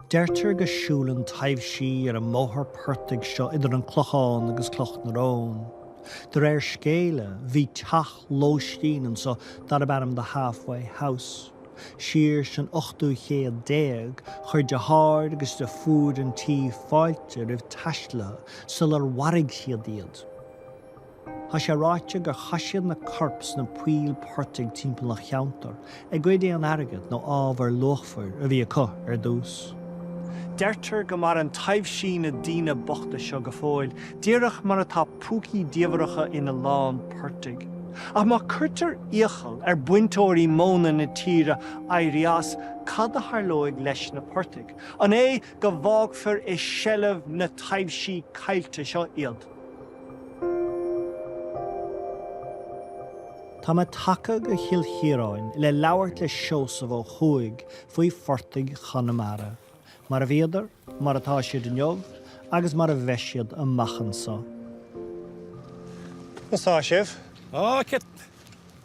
Deirtear go siúlann taibhsí ar an mbóthar portaigh seo idir an Clochán agus Cloch na Rón. De réir scéala, bhí teach lóistín anso darb ainm The Halfway House. Siar san ochtú chéad déag, chuir deartháir agus deirfiúr an tí fáilte roimh taistealaithe sular mharaigh siad iad. Tá sé ráite gur chaith siad na coirp sna poill portaigh timpeall an cheantair, ag goid aon airgead nó ábhar luachmhar a bhí acu ar dtús. Deirtear go maireann taibhsí na ndaoine bochta seo go fóill, díreach mar atá púcaí diamhracha ina lán portaigh. Ach má cuirtear iachall ar bainteoirí móna na tíre éirí as, cad a tharlóidh leis na portaigh? An é go bhfágfar i seilbh na taibhsí caillte seo iad? Tá mé tagtha go Chill Chiaráin le labhairt le Seosamh Ó Cuaig faoi phortaigh Chonamara, mar a bhíodar, mar atá siad inniu agus mar a bheidh siad amach anso. Conas tá sibh? Á, céad,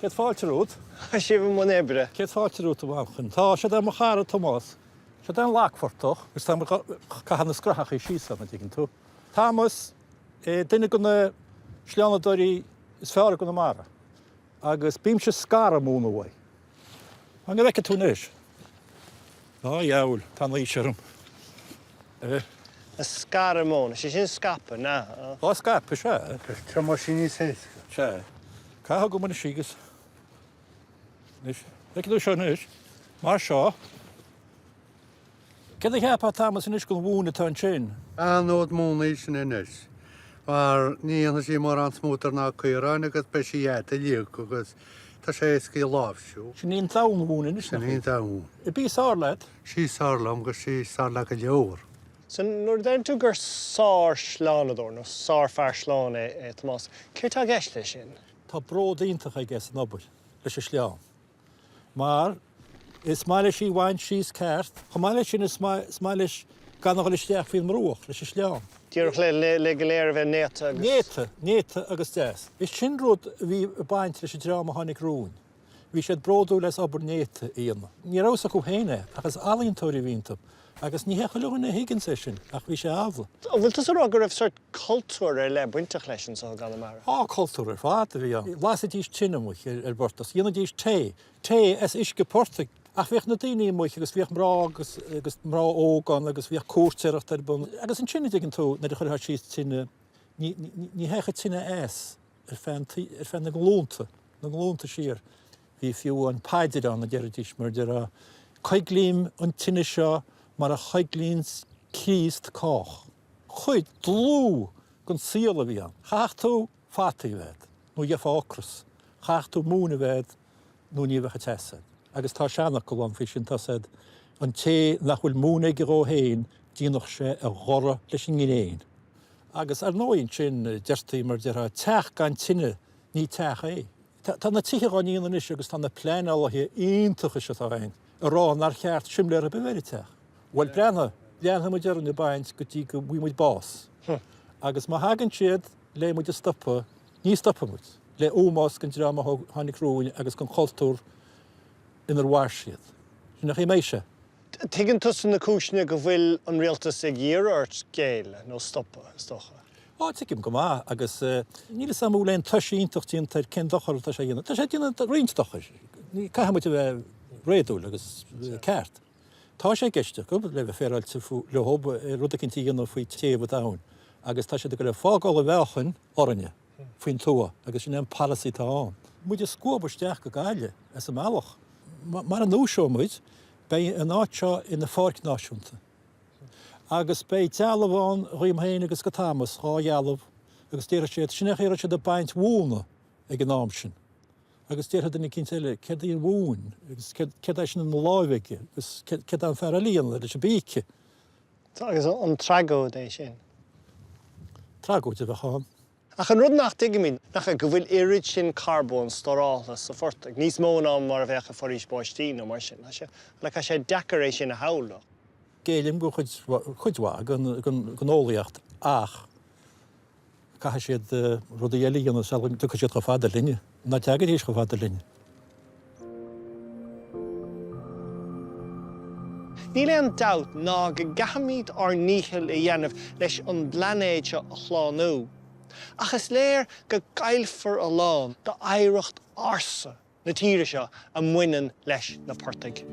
céad fáilte romhat. Tá sibh i mbun oibre. Céad fáilte romhat, a Mhanchain. Tá, siod é mo chara Tomás. Siod é an lagphortach agus tá muid ag caitheamh na scrathachaí síos ann, an dtuigeann tú. Tomás, duine de na sleánadóirí is fearr i gConamara agus bímse ag scaradh móna uaidh. An bhfeicfidh tú anois? Á dheabhail, tá an aois orm. Ag scaradh móna, sé sin scaipeadh, an ea? Á scaipeadh, sea. Triomóidh sí níos éasca. Sea. Caith agam anois í agus anois, feicfidh tú seo anois, mar seo. Céard a cheapfá Thomas anois den mhóin atá ansin? An-fhód móna í sin anois, mar ní dhéanfaidh sí mórán smútair ná caoráin agus beidh sí a'd uilig agus tá sé éasca í a láimhsiú. Sin í an domhan-mhóin anois, nach í? Sin í an domhan-mhóin. Ab í is fearr leat? Sí is fearr liom agus sí is fearr le go leor. So nuair a deireann tú gur sár-shleánadóir nó sár-fhear sleáin é Tomás, céard tá i gceist leis sin? Tá bród iontach aige as an obair leis an sleán. Mar is maith leis í a bhaint síos ceart. Chomh maith leis sin is maith leis gan a dhul isteach faoin mbruach leis an sleán. Díreach le le go léir a bheith néata agus. Néata, néata agus deas. Is sin rud a bhí ag baint leis an dream a tháinig romhainn. Bhí siad bródúil as obair néata a dhéanamh. Ní raibh fhios acu féin é ach is ealaíontóirí a bhí iontu. Agus ní hé chuile dhuine a thuigeanns é sin, ach bhí sé amhlaidh. An bhfuil tusa ag rá go raibh sórt cultúr ar leith bainteach leis anso i gConamara? Á, cultúr ar fad a bhí ann. Lasaidís tine amuigh ar an bportach, dhéanaidís tae, tae as uisce portaigh. Ach bhíodh na daoine amuigh agus bhíodh mná agus, agus mná óga ann agus bhíodh cúirtéireacht ar bun. Agus ansin, an dtuigeann tú, nuair a chuirfeá síos tine, ní, ní, ní théadh an tine as ar feadh an tsaoil, ar feadh na nglúnta, na nglúnta siar. Bhí fiú amháin paidir ann a deiridís mar a déarfá, Coiglím an tine seo mar a choiglíonns Críost cách. Cuid dlúth den saol a bhí ann. Chaithfeadh tú fataí a bheith agat nó gheofá ocras. Chaithfeadh tú móin a bheith agat nó ní bheadh an teas agat. Agus tá seanfhocal ann faoi sin, tá sé, an té nach bhfuil móin aige dhó féin déanadh sé a ghoradh leis an ngréin. Agus ar ndóigh ansin deirtí mar a déarfá, teach gan tine ní teach é. Tá na tithe dhá ndéanamh anois agus tá na pleanálaithe iontacha seo atá againn ag rá nár cheart simléar ar bith a bheith ar an teach. Bhuel, breathnaigh, leanfaidh muid orainn ag baint go dtí go bhfaighidh muid bás. Agus má thagann siad le muid a stopadh, ní stopfaidh muid, le ómós don dream a tháinig romhainn agus don chultúr inar mhair siad. Sin an chaoi a mbeidh sé. Tuigeann tusa na cúiseanna go bhfuil an rialtas ag iarraidh ort géilleadh, nó stopadh, is dócha. Á, tuigim go maith, agus níl fhios a'm an bhfuil aon tomhas iontach déanta ar cén dochar atá sé a dhéanamh. Tá sé ag déanamh roinnt dochair. Caithfidh muid a bheith réadúil agus ceart. Tá sé i gceist acu, le bheith féaráilte leo, rud eicínt a dhéanamh faoi téamh an domhain agus tá siad ag goil ag fágáil an mheáchain orainne faoin tuath agus sin é an polasaí atá ann. Muid ag scuabadh isteach go Gaillimh as an mbealach. Mara ndúiseoidh muid, beidh an áit seo ina pháirc náisiúnta. Agus beidh dealbh ann dhíom féin agus go Thomas, dhá dhealbh, agus déarfaidh siad, sin é an chaoi a raibh siad ag baint mhóna ag an am sin. Agus déarfaidh duine eicínt eile, céard í an mhóin, agus céard é sin ina láimh aige, agus céard é an fear eile a dhéanamh leis an bpíce. Agus an tragóid é sin? Tragóid a bheadh ann. Ach an rud nach dtuigimid, nach ea, go bhfuil oiread sin carbóin stóráltha sa phortach, níos mó ná mar a bheadh i foraois báistí nó mar sin. Tá sé, like, tá sé deacair é sin a shamhlú. Géillim go cuid, cuid mhaith den, den, den eolaíocht ach caithfidh siad rudaí eile a dhéanamh sula dtiocfaidh siad chomh fada linne. Ná teagaidís chomh fada linne. Níl aon dabht ná go gcaithfimid ár ndícheall a dhéanamh leis an bplainéad seo a shlánú. Ach is léir go gcaillfear a lán d'oidhreacht ársa na tíre seo a mbaineann leis na portaigh.